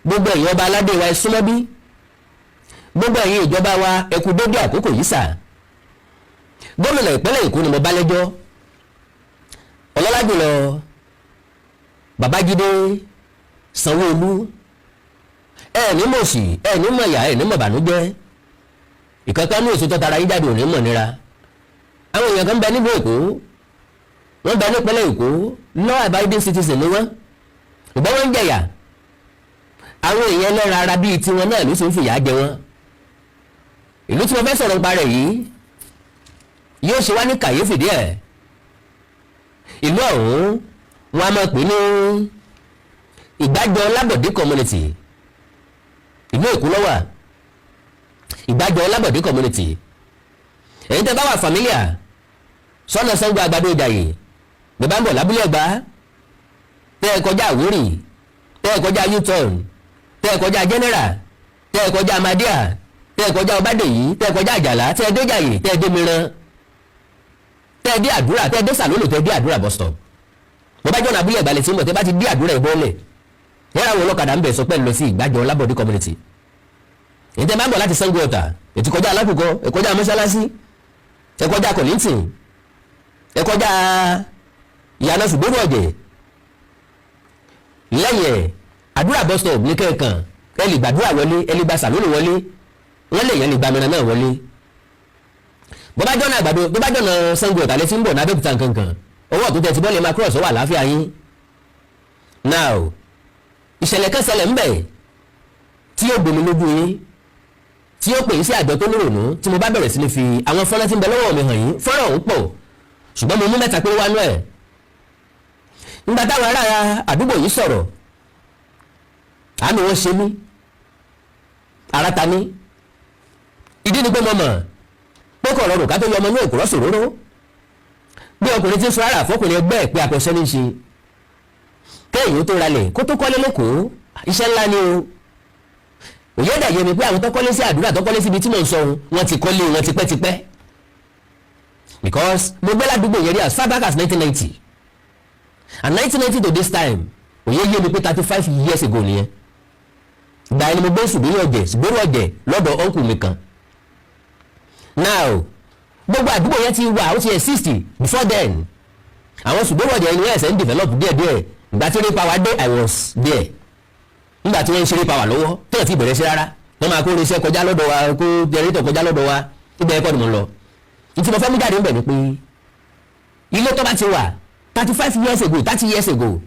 Gbogbo ẹ̀yin ọba aládé wa, ẹ súnmọ́ bí. Gbogbo ẹ̀yin ìjọba wa, ẹ kú dédé àkókò yìí sà. Gómìnà ìpínlẹ̀ Èkó ni mo bá lẹ́jọ́, ọlọ́lá jùlọ Babájídé Sanwó-Olú. Ẹ ní mọ̀sí, ẹ ní mọ̀yà, ẹ ní mọ̀bànújẹ́. Ìkankan ní èso tó tara yín jáde ò ní mọ̀ nira. Àwọn èèyàn kan bẹ nílùú Èkó, wọ́n bẹ nípínlẹ̀ Èkó, law abiding citizen ni wọ́n, ìgbọ́n wọ́n ń jẹ̀yà. Àwọn èèyàn ẹlẹ́ran ara bíi tiwọn náà ló sì ń fìyà jẹ wọ́n. Ìlú tí mo fẹ́ sọ̀rọ̀ nípa rẹ̀ yìí yóò ṣe wá ní kàyéfì díẹ̀. Ìlú ọ̀hún, wọn a máa pè ní Ìgbàjọ Lábọ̀dé community. Ìlú Èkó ló wà, Ìgbàjọ Lábọ̀dé community. Èyí tẹ́ bá wà familiar sọ́nà Ṣàngó Àgbàdo Ìjàyè, bẹ́ẹ̀ bá ń bọ̀ lábúlé Ẹ̀gbá, tẹ́ ẹ kọjá Àwórì, tẹ́ ẹ kọjá U-turn, tẹ́ ẹ kọjá General, tẹ́ ẹ kọjá Amadea, tẹ́ ẹ kọjá Ọbádèyí, tẹ́ ẹ kọjá Àjàlá, tẹ́ ẹ dé Ìjàyè, tẹ́ ẹ dé Mìíràn, tẹ́ ẹ dé Àdúrà, tẹ́ ẹ dé Sàlólò, tẹ́ ẹ dé Àdúrà bus stop. Bó bá jọ̀nà abúlé Ẹ̀gbá lè ti ń bọ̀, tẹ́ bá ti dé Àdúrà, ìbọ́lẹ̀ yẹ́rọ àwọn ọlọ́kadà ń bẹ̀, sọ pé lọ sí Ìgbàjọ Lábọ̀dé community. Èyí tẹ́ bá ń bọ̀ láti Ṣàngó Ọ̀tà, ètò kọjá Alákùkọ, ẹ kọjá mọ́ṣáláṣí, ẹ kọjá Kọ̀lìntìn, ẹ kọjá ìyànà ṣùgbọ́n ọ̀jẹ̀, lẹ́yìn ẹ̀, Àdúrà bus stop ní kẹ́ẹ̀kan. Ẹ lè gbàdúrà wọlé, ẹ lè gba Sàlólò wọlé, wọ́n lè yẹn lè gba mìíràn náà wọlé. Bó bá jọ̀nà Àgbàdo, bó bá jọ̀nà Ṣàngó Ọ̀tà lẹ́sìn ń bọ̀ n'Abẹ́òkúta nkankan, owó ọ̀tún tẹ̀ ti bọ́ọ̀lì máa cross wà láàfíà yín. Now, ìṣẹ̀lẹ̀ kan ṣẹlẹ̀ ńbẹ̀ tí yóò gbomi lójú yín, tí yóò pè yín sí àjọ tó nírònú. Tí mo bá bẹ̀rẹ̀ sí ní fi àwọn fọ́nrán tí ń bẹ lọ́wọ́ mi hàn yín, fọ́nrán ọ̀hún pọ̀, ṣùgbọ́n mo mú mẹ́ta péré wá nú ẹ̀. Nígbà táwọn ará àdúgbò yìí sọ̀rọ̀, àánú wọn ṣe mí, ara ta ní. Ìdí ni pé mo mọ̀ pé kò rọrùn ká tó yọ ọmọ ní òkúrọ́ sòróró bí ọkùnrin tí ń sọ ara àfọkùnrin ẹgbẹ́ ẹ̀ pé akọ̀ṣẹ́ ní í ṣe. Kéèyàn tó ralẹ̀, kó tó kọ́lé lẹ́kọ̀ọ́, iṣẹ́ ńlá ni o. Òye dà yé mi pé àwọn tó kọ́lé sí Àdúrà, tó kọ́lé síbi tí mò ń sọ ohun, wọ́n ti kọ́lé wọn tipẹ́tipẹ́, because mo gbé ládùúgbò yẹn rí as far back as 1990, and 1990 to this time, òye yé mi pé 35 years ago nìyẹn. Ìgbà yẹn ni mo gbé Ṣùgbọ́n Ọ̀jẹ̀, Ṣùgbọ́n Ọ̀jẹ̀, lọ́dọ̀ uncle mi kan. Now, gbogbo àdúgbò yẹn ti wà, ó ti exist before then. Àwọn Ṣùgbọ́n Ọ̀jẹ̀ ni wọ́n ẹ̀sẹ̀ ń develop díẹ̀díẹ̀. Ìgbà tí power dé, I was there nígbà tí wọ́n ń ṣeré power lọ́wọ́ tó yẹ ti bẹ̀rẹ̀ sí rárá. Wọ́n máa kó irinṣẹ́ kọjá lọ́dọ̀ wa, kó generator kọjá lọ́dọ̀ wa. Ibẹ̀ ẹ̀kọ́ ni mo lọ. Ìtì mo fẹ́ mú jáde ńbẹ̀ ni pé ilé tó bá ti wà 35 years ago, 30 years ago,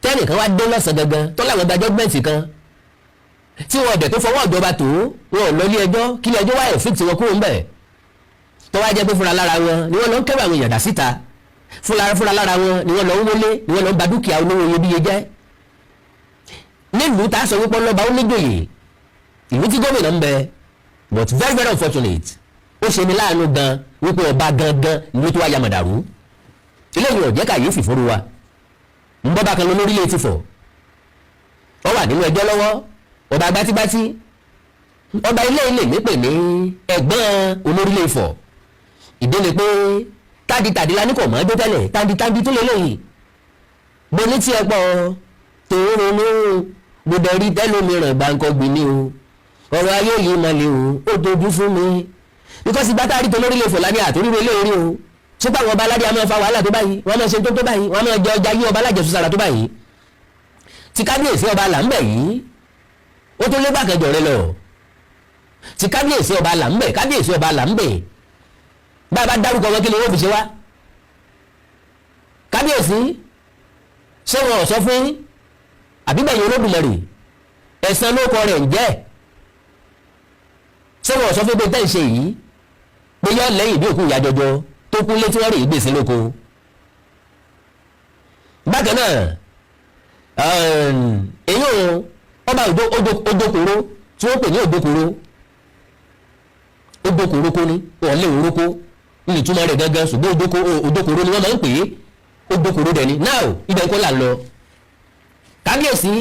tẹ́nìkan wá dé lọ́sàn gangan tó láwọn gba judgement kan tí wọn ọ̀dẹ̀ tó fọwọ́ ìjọba tó, wọn ò lọ ilé ẹjọ́, kí ilé ẹjọ́ wá evict wọn kúrò ńbẹ̀, tó wá jẹ́ pé fúnra lára wọn ni wọ́n lọ ń kẹ́rù àwọn èèyàn dà síta, fúnra lára wọn ni wọ́n lọ ń wọlé, ni wọ́n lọ ń ba dúkìá olówó iyebíye jẹ́ nílùú tá a sọ wípé ọlọ́ba ó níjòyè, ìlú tí gómìnà ń bẹ. But very very unfortunate, ó ṣe ní láàánú gan wípé ọba gangan ìlú tó wá ya màdàrú. Eléyìí ò jẹ́ kàyéfì fúnru wa. Ń bọ́ bá kan lọ lórílẹ̀ ti fọ̀, ọ wà nínú ẹjọ́ lọ́wọ́. Ọba gbátígbátí, ọba ilé ilé mi pè ní ẹ̀gbọ́n olórílẹ̀ Ifọ̀. Ìdí ni pé tádìtàdí la ní kò mọ́ ẹjọ́ tẹ́lẹ̀, tádìtàdí tó lélẹ́yìí mo ní tí ẹ pọ̀ tó ń ronú gbọdọ̀ rí tẹ́lómìíràn gbàǹkan gbìn ní o. Ọ̀rọ̀ ayé yìí máa le o, ó dojú fún mi, because ìgbà tá a rí tó lórílẹ̀ Ifọ̀ lání àtòríro ilé orí o. Ṣé pé àwọn ọba aládé a máa fa wàhálà tó báyìí, wọ́n máa ṣe tó tó báyìí, wọ́n máa jẹ ọjà yí ọba alájẹsùsára tó báyìí? Tí kábíyèsí ọba là ń bẹ̀ yìí, ó tó lé gbàkẹjọ rẹ lọ. Tí kábíyèsí ọba là ń bẹ̀, kábíyèsí ọba là ń bẹ̀, bá a bá dárúkọ wọn, kí ni wọ́n fi ṣe wá? Kábíyèsí, ṣé wọn ò sọ fún yín àbígbẹ̀yìn Olódùmarè ẹ̀san ló kọ rẹ̀ ń jẹ́? Ṣé wọn ò sọ fún pé tẹ́ ń ṣe yìí pé yọ lẹ́yìn bí òkú ìyá jọjọ tó kú létí wọ́n rè é gbèsè lóko? Bákan náà, èyí ò ọba Ojokoro tí wọ́n pè ní Ojokoro, Ojokoro kó ní ọ̀lẹ́ òrókó ní ìtumọ̀ rẹ̀ gangan, ṣùgbọ́n Ojokoro ni wọ́n máa ń pè é. Ojokoro dẹ̀ ni. Now, ibẹ̀ kọ́ là ń lọ. Kábíyèsí,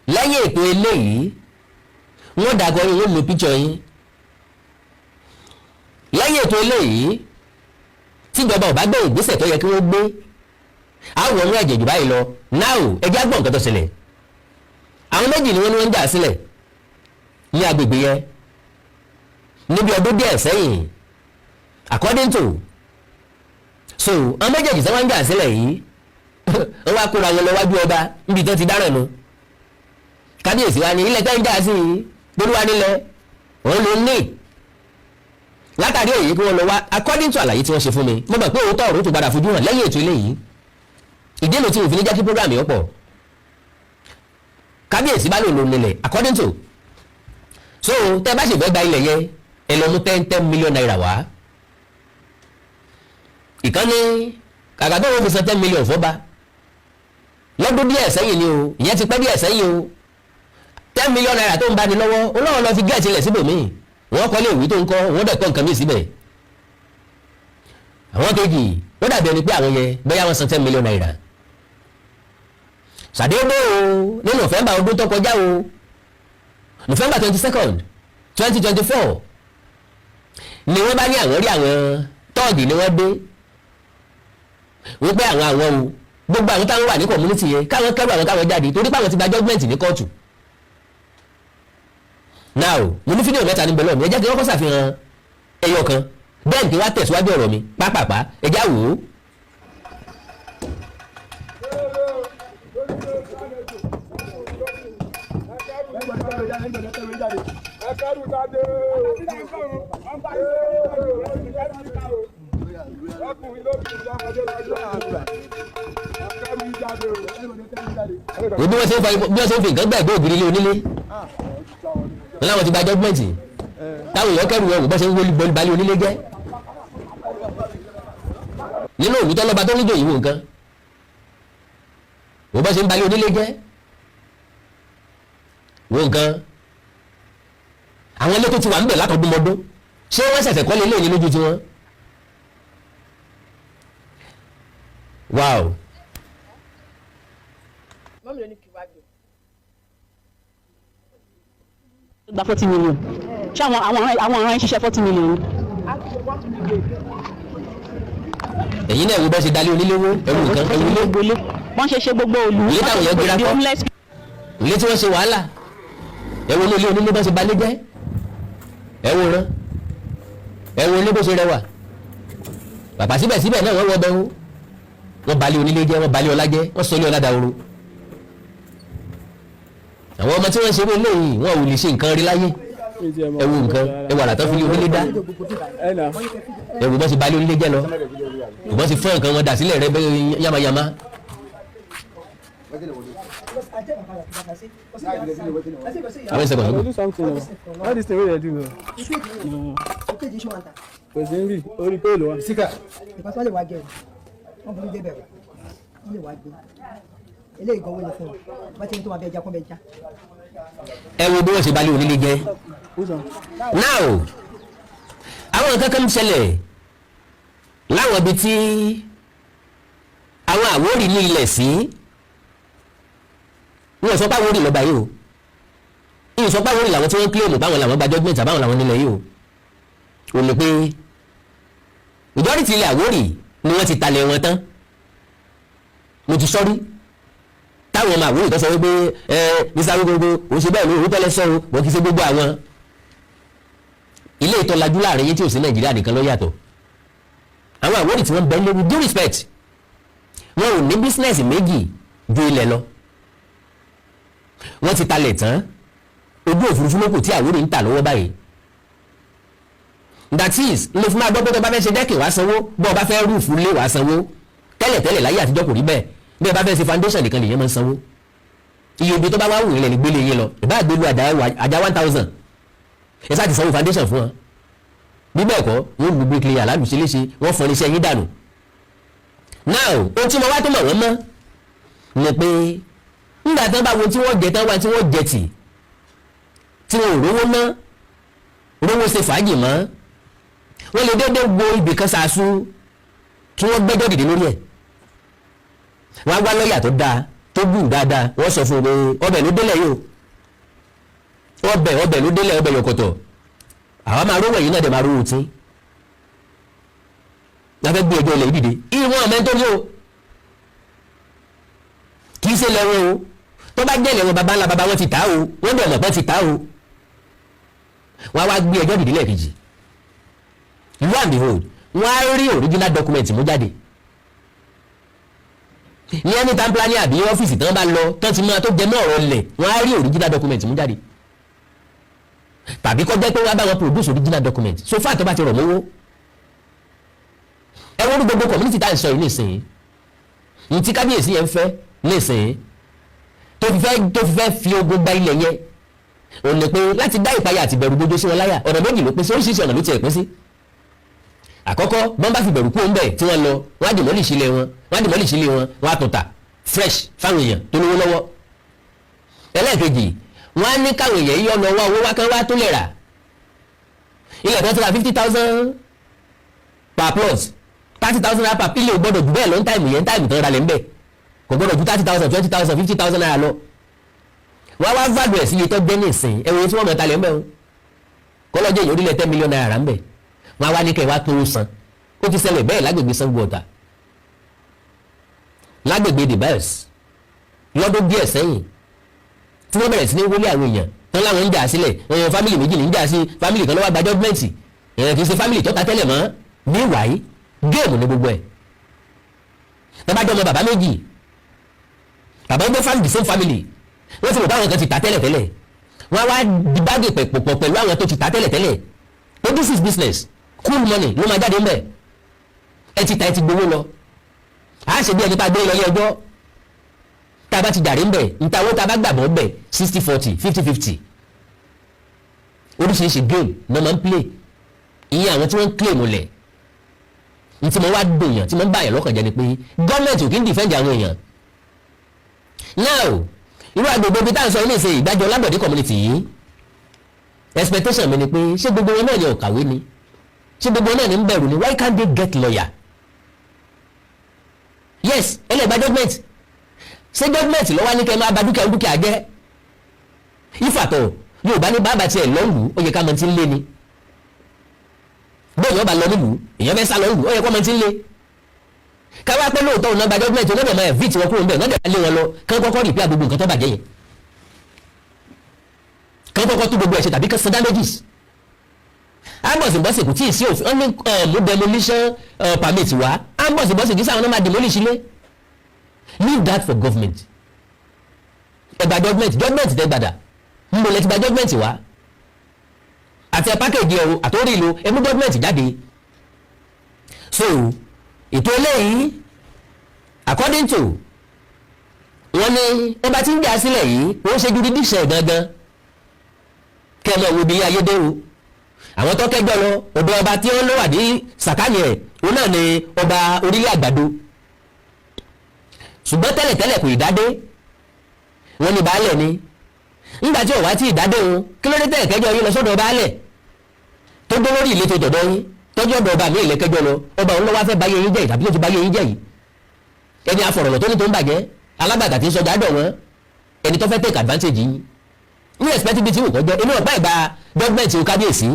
lẹ́yìn ètò eléyìí, wọ́n dàgọ́ yín, wọ́n mú píṣọ yín. Lẹ́yìn ètò eléyìí, tíjọba ò bá gbé ìgbésẹ̀ tó yẹ kí wọ́n gbé, àwọn ọmọ ẹ̀jẹ̀ jù báyìí lọ. Now, ẹ jẹ́ á gbọ́ nǹkan tó ṣẹlẹ̀. Àwọn méjì ni wọ́n ní wọ́n ń jà sílẹ̀ ní agbègbè yẹn níbi ọdún díẹ̀ sẹ́yìn, according to. So àwọn méjèèjì tí wọ́n ń jà sílẹ̀ yìí, wọ́n wá kóra wọn lọ wájú ọba níbi tó ti dáràn nu. Kábíyèsí wa ní ilẹ̀ tẹ́ ń jà sí yìí, gbólúwa nílẹ̀ òun ló ní. Látàrí èyí, kí wọ́n lọ wá, according to àlàyé tí wọ́n ṣe fún mi, mo mọ̀ pé òótọ́ ọ̀rọ̀ tó padà fojú hàn lẹ́yìn ètò eléyìí. Ìdí èlò tí òfin ní jẹ́ kí program yìí pọ̀. Kábíyèsí bá lòun ló nílẹ̀, according to. So tẹ́ bá sì fẹ́ gba ilẹ̀ yẹn, ẹ lọ mú 10 10 million naira wá. Ìkànnì kàkà tó wọ́n fi san 10 million fọ́ba lọ́dún díẹ̀ sẹ́yìn ni o, ìyẹn ti pẹ́ díẹ̀ sẹ́yìn o. ₦10 million tó ń bá ní lọ́wọ́ olóòwò lọ fi get ilẹ̀ síbòmíì, wọ́n kọ́ lé ìwé tó ń kọ́, wọ́n dẹ̀ kọ́ nǹkan míì síbẹ̀. Àwọn kejì, ó dàbí ẹni pé àwọn yẹn bóyá wọ́n san ₦10 million. Ṣàdédé o, ní November ọdún tó kọjá o, November 22nd, 2024, ni wọ́n bá ní àwọn rí àwọn tọ́ọ̀gì ni wọ́n dé wípé àwọn o, gbogbo àwọn táwọn wà ní community yẹn, káwọn kẹ́rù àwọn, káwọn jáde, torí pé àwọn ti gba judgement ní kóòtù. Now, mo ní fídíò mẹ́ta níbẹ̀ lọ́ọ̀ mi. Ẹ jẹ́ kí wọ́n kọ́ ṣàfihàn ẹyọ kan bẹ́ẹ̀, kí wọ́n á tẹ̀síwájú ọ̀rọ̀ mi pápápá. Ẹ já wò ó. Bí wọ́n ṣe ń fi nǹkan gbàgbé ògiri ilé onílé, wọn láwọn ti gba judgement, táwọn èèyàn kẹrù ẹwù, bọ́ ṣe ń wọlé bọ́ọ̀lù balẹ̀ onílé jẹ́ nínú òlù tọ́lọ́ba tó níjò yìí. Wò nǹkan wò, bọ́ ṣe ń balẹ̀ onílé jẹ́. Wò nǹkan, àwọn ilé tó ti wà ń bẹ̀ látọdúnmọdún, ṣé wọ́n ṣẹ̀ṣẹ̀ kọ́lé ilé ní lójú tiwọn? Wow. Mummy ló ní kí n wá gbé. Gba 40 million. Ṣé àwọn ọ̀ràn ṣiṣẹ́ 40 million ni? Ẹ̀yin náà wo bọ́ ṣe dalé onílé wó. Ẹ̀wù nǹkan, ẹ̀wù ilé. Gbogbo ilé wọ́n ṣe gbogbo òlù. Ilé táwọn èèyàn gbéra the kọ́. homeless. Ilé tí wọ́n ṣe wàhálà, ẹ̀wù ilé onílé, bọ́ ṣe balẹ̀ jẹ́. Ẹ̀wù rán, ẹ̀wù ilé bó ṣe rẹwà bàbá. Síbẹ̀síbẹ̀ náà, wọ́n wọ bẹ́ẹ̀ wó, wọ́n balẹ̀ onílé jẹ́, wọ́n balẹ̀ ọlá jẹ́, wọ́n sọ ilé ọlá dahoro. Àwọn ọmọ tí wọ́n ṣe wọ́n léyìí, wọn ò lè ṣe nǹkan rí láyé. Ẹ̀wù nǹkan, ẹ̀wù àràtọ́ fi lé onílé dá. Ẹ̀wù bọ́ ṣe balẹ̀ onílé jẹ́ lọ, bọ́ ṣe fọ́ nǹkan wọn dà sílẹ̀ rẹ bẹ́ẹ̀ yamayama. Àwọn ìṣẹ̀kọ̀ Do something now. All this thing wey dey do now. Kò sí ń bì, orí pé ló wà. Because wọ́n lè wá jẹ o, wọ́n burú débẹ̀ o, wọ́n lè wá gbé eléyìí gan, owó ni fún wọn bá ti ní tó máa bẹ ẹja kó bẹ já. Ẹ wo bí wọ́n ṣe balẹ̀ onílé jẹ́. Which one? Now, àwọn nǹkan kan ń ṣẹlẹ̀ láwọn ibi tí àwọn Àwórì ní ilẹ̀ sí. Wọ́n sọ pé Àwórì lọ́ba yìí o, ìyẹn sọ pé Àwórì làwọn tí wọ́n claim báwọn làwọn gba judgement àbáwọn làwọn nílẹ̀ yìí o. Ò ní pé majority ilẹ̀ Àwórì ni wọ́n ti talẹ̀ wọn tán. Mo ti sọ́rí táwọn ọmọ Àwórì tó sọ wípé ẹ Mr. Awikonko kò ṣe bẹ́ẹ̀ ló òun tẹ́lẹ̀ sọ́run wọ́n kì í ṣe gbogbo àwọn ilé ìtọ́lajú láàrin yín tí ò sí Nàìjíríà nìkan ló yàtọ̀. Àwọn Àwórì tí wọ́n bẹ ní, with due respect, wọn ò ní business méjì ju ilẹ̀ lọ. Wọ́n ti talẹ̀ tán, ojú òfurufú ló kù tí Àwórì ń tà lọ́wọ́ báyìí. That is, ló fún máa gbọ́ pé tó bá fẹ́ ṣe decking, wá sanwó. Bó o bá fẹ́ roof lé, wá sanwó. Tẹ́lẹ̀tẹ́lẹ̀ láyé àtijọ́, kò rí bẹ́ẹ̀. Bí ẹ bá fẹ́ ṣe foundation nìkan lèyàn máa ń sanwó. Iye ibi tó bá wá wù ilẹ̀ ní gbélé yín lọ, ìbá àgbélú àjà 1,000, ẹ sáà ti sanwó foundation fún wọn. Bí bẹ́ẹ̀ kọ́, wọ́n lu bricklayer lálùsí léṣe, wọ́n fọ́n iṣẹ́ yín dànù. Now, ohun tí mo wá tó mọ̀ wọ́n mọ́ ni pé nígbà tán bá wo tí wọ́n jẹ tán, wá tí wọ́n jẹ tì tí wọn ò rówó ná, rówó ṣe fàájì mọ́, wọ́n lè dédé wo ibì kan ṣáṣú kí wọ́n gbẹ́jọ́ dìde lórí ẹ̀. Wọ́n á wá lọ́ọ̀yà tó dáa, tó gùn dáadáa. Wọ́n sọ fún un pé ọbẹ̀ ló délẹ̀ yìí o, ọbẹ̀ ló délẹ̀, ọbẹ̀ yọkọ̀tọ̀. Àwa máa rówó, ẹ̀yìn náà dẹ̀ máa rówó tí wọ́n fẹ́ gbé ẹjọ́ ilẹ̀ yìí dìde. Ìwọ̀n àmẹ́ tó ní o, kì í ṣe lẹ́wọ̀n o. Tó bá jẹ́ ilẹ̀ wọn, baba ńlá baba wọn ti tà o, wọ́n dẹ̀ mọ̀ pé ti tà o. Wọ́n á wá gbé ẹjọ́ dìde lẹ́ẹ̀kejì. Lo and behold, wọ́n á rí original document mú jáde ní ẹni town planning àbí ọ́fíìsì tí wọ́n bá lọ tán ti máa tó jẹ mọ́ ọ̀rọ̀ lẹ̀. Wọ́n á rí original document mú jáde tàbí kó jẹ́ pé wọ́n á bá wọn produce original document. So far tó bá ti rọ̀ mọ́wọ́, ẹ wọ́n ní gbogbo community tá à ń sọ yìí nísìnyí, ní tí kábíyèsí yẹn ń fẹ́ nísìnyí, tó fi fẹ́ fi ogun gba ilẹ̀ yẹn, òun ni pé láti dá ìpayà àti ìbẹ̀rù gbójú sí wọn láyà. Ọ̀nà méjì ló pín sí, oríṣiríṣi ọ̀nà ló tiẹ̀ pín sí. Àkọ́kọ́, bọ́n bá fi bẹ̀rù kú òun bẹ̀ tí wọ́n lọ, wọ́n á demolish ilé wọn, wọ́n á demolish ilé wọn, wọ́n á tún tà fresh fáwọn èèyàn tó lówó lọ́wọ́. Ẹlẹ́ẹ̀kejì, wọ́n á ní káwọn èèyàn yíyọ́ lọ wá owó wá kán wá tó lè rà ilẹ̀ tó ti ra 50,000 per plot, 30,000 naira per ilé. Ò gbọ́dọ̀ jù bẹ́ẹ̀ lọ ní time yẹn. Time tó ń ralẹ̀ ń bẹ̀ kò gbọ́dọ̀ ju 30,000, 20,000, 50,000 naira lọ. Wọ́n á wá value ẹ̀ sí iye tó jẹ́ ní ìsìn. Ẹ̀wọ̀n tí wọ́n mọ̀ ta lẹ̀ ń bẹ̀ o, kọ́lọ́jọ́ èyí orílẹ̀ 10 million naira ń bẹ̀. Wọ́n á wá ní kẹ́ ẹ̀ wá tó san. Ó ti ṣẹlẹ̀ bẹ́ẹ̀ lágbègbè Sango Ọ̀tà, lágbègbè The Bells, lọ́dún díẹ̀ sẹ́yìn, tí wọ́n bẹ̀rẹ̀ sí ní wọlé àwọn èèyàn tán láwọn ń jà sílẹ̀. Ẹ̀yàn family méjì ní ń jà sí, family kan ló wá gba judgement, ẹ̀yàn kì í ṣe family tó ta tẹ́lẹ̀ mọ́. Meanwhile, game ní gbogbo ẹ̀. Tọ́ba jẹ́ ọmọ bàbá méjì, bàbá ń gbé family, the same family, wọ́n ti rò báwọn kan ti ta tẹ́lẹ̀ tẹ́lẹ̀, wọ́n á wá dìbàgì pọ̀ pẹ̀lú àwọn tó ti ta tẹ́lẹ̀ tẹ́lẹ̀ pé this is business, cool money ló máa jáde ńbẹ̀. Ẹ ti ta, ẹ ti gbowó lọ, a ṣe bí ẹni pa gbé lọ ilé ẹjọ́. Tá a bá ti jàre ńbẹ̀, níta owó tá a bá gbàgbọ́ ńbẹ̀, 60-40, 50-50. Oríṣiríṣi game ní wọ́n máa ń play. Ìyẹn àwọn tí wọ́n ń claim lẹ̀. Ní tí mo wá dòyàn, tí mo ń bá yàn lọ́kàn jẹ́ ni pé gọ́ọ̀mẹ̀ntì ò kí ń defend àwọn èèyàn. Now, irú agbègbè ibi tá à ń sọ ilé ìṣe ìgbàjọ Lábọ̀dé community yìí, expectation mi ni pé, ṣé gbogbo wọn náà ni ò kàwé ni? Ṣé gbogbo wọn náà ni ń bẹ̀rù ni? Why can't they get lawyer? Yes, ẹlẹ́gbàá judgement. Ṣé judgement lọ́wọ́ ní kẹ́ máa bà dúkìá dúkìá jẹ́? Ìfàtọ̀ Yorùbá ní bàbá tiẹ̀ lọ́lù, ó yẹ ká mọ tí ń lé ni. Bẹ́ẹ̀ yọba lọ nílùú, èèyàn fẹ́ sá lọ nílùú, ó yẹ kó mọ tí ń lé. Káwá pé lóòótọ́ òun náà gba judgement, onídẹ̀ máa evict wọn kúrò ń bẹ̀, náà dẹ̀ lé wọn lọ, kán kọ́kọ́ repair gbogbo nǹkan tó bàjẹ́ yẹn, kán kọ́kọ́ tó gbogbo ẹ̀ ṣe tàbí kán san damages. Ambọ̀sibọ́sì kò tí ì sí òfin wọ́n ní mú demolition permit wá. Ambọ̀sibọ́sì kì í sáwọn náà máa demolish ilé. Leave that for government. Ẹ gba judgement, judgement tẹ gbàdà ń bọ̀ lẹ́tí gba judgement wá àti ẹ package ẹ o àtòrí ìlú, ẹ mú judgement jáde. So ètò eléyìí, according to wọ́n ní ọba tí ń jà sílẹ̀ yìí, wọ́n ṣe jurisdiction gangan. Kẹ́ ẹ mọ̀ wo bí ayédèrú àwọn tó kẹjọ lọ ọ̀dọ̀ ọba tí wọ́n lọ wà ní sàkánì ẹ̀, òun náà ni ọba orílẹ̀ àgbàdo. Ṣùgbọ́n tẹ́lẹ̀tẹ́lẹ̀ kò ìdádé, wọ́n ní baálẹ̀ ni. Nígbà tí òwá tí ìdádé òun, kí ló dé tẹ́lẹ̀ kẹjọ yín lọ sọ́dọ̀ baálẹ̀ tó gbé lórí ìletò tọ̀dọ̀ yín, tọ́jú ọ̀dọ̀ ọba mi ìlẹ̀ kẹjọ lọ? Ọba òun lọ́wọ́ fẹ́ báyé yín jẹ́ tàbí tó ti báyé yín jẹ́ yìí. Ẹni afọ̀rọ̀lọ̀ tó ní tó ń bàjẹ́, alágbàtà tí ń sọjà dọ̀ wọ́n, ẹni tó fẹ́ take advantage yín ní respect bíi tí wò kọ́ jẹ́. Inú ọ̀pá ìgbà gọ́ọ̀mẹ̀ntì kábíyèsí,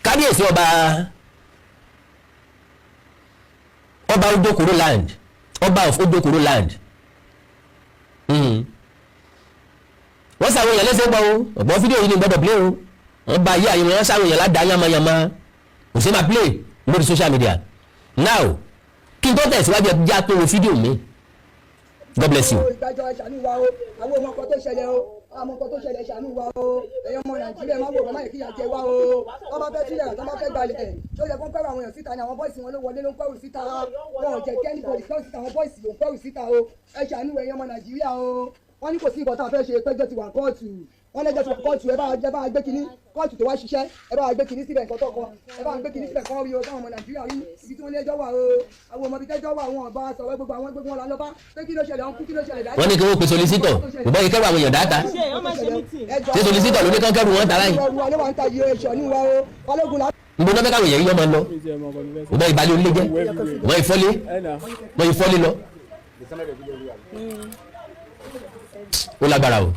kábíyèsí ọba Ojokoro land, ọba of Ojokoro land. Wọ́n sàwọn èèyàn lẹ́sẹ̀ gbọ́ o. Ọ̀gbọ́n fídíò yìí ni gbọ́dọ̀ play o. Wọ́n bá ayé àyè wọn, sáwọn èèyàn ládàá yamayama, kò sí máa play lórí social media now. Kí n tó tẹ̀síwájú, ẹ já tó wo fídíò mi. God bless you. Ìgbàjọ, ṣàánú wa o. Àwọn ọmọ kan tó ṣẹlẹ̀ o, àwọn ọmọ kan tó ṣẹlẹ̀, ṣàánú wa o. Ẹ̀yin ọmọ Nàìjíríà, má wò má yẹ kí ìyà jẹ wá o. Wọ́n bá fẹ́ sílẹ̀, tó bá fẹ́ gbalẹ̀, tó yẹ kó ń kẹ́rù àwọn èèyàn síta ni. Àwọn boys wọn ló wọlé, ló ń kẹ́rù síta. Wọn ò jẹ́ kí anybody kẹ́rù síta. Àwọn boys ló ń kẹ́rù síta o. Ẹ ṣàánú ẹ̀yin ọmọ Nàìjíríà o. Wọ́n ní kò sí nǹkan tá a fẹ́ ṣe, péjọ ti wà kóòtù. Wọ́n lẹ́jọ́ ti wà kóòtù. Ẹ bá gbé kinní kóòtù tó wá ṣiṣẹ́, ẹ bá gbé kinní síbẹ̀, nǹkan tó kọ, ẹ bá gbé kinní síbẹ̀ kán rí o, káwọn ọmọ Nàìjíríà rí ibi tí wọ́n lẹ́jọ́ wà o. Àwọn ọmọ ibi tẹ́jọ́ wà, wọn ọba sọ̀rọ̀ gbogbo àwọn gbogbo wọn là ń lọ bá pé kí ló ṣẹlẹ̀ ọ̀nkú, kí ló ṣẹlẹ̀ dájú. Wọ́n ní kí wọ́n pe solicitor, kò bọ́ yìí kẹ́rù àwọn èèyàn dáadáa. Ṣé solicitor ló ní kán kẹ́rù wọn tara yìí? Ń bọ́ náà fẹ́ káwọn èèyàn yìí ọmọ lọ kò bọ́ ìbálẹ̀ onílé jẹ́, kò bọ́ ìfọ́lé, bọ́ ìfọ́lé lọ. Ó lágbára o.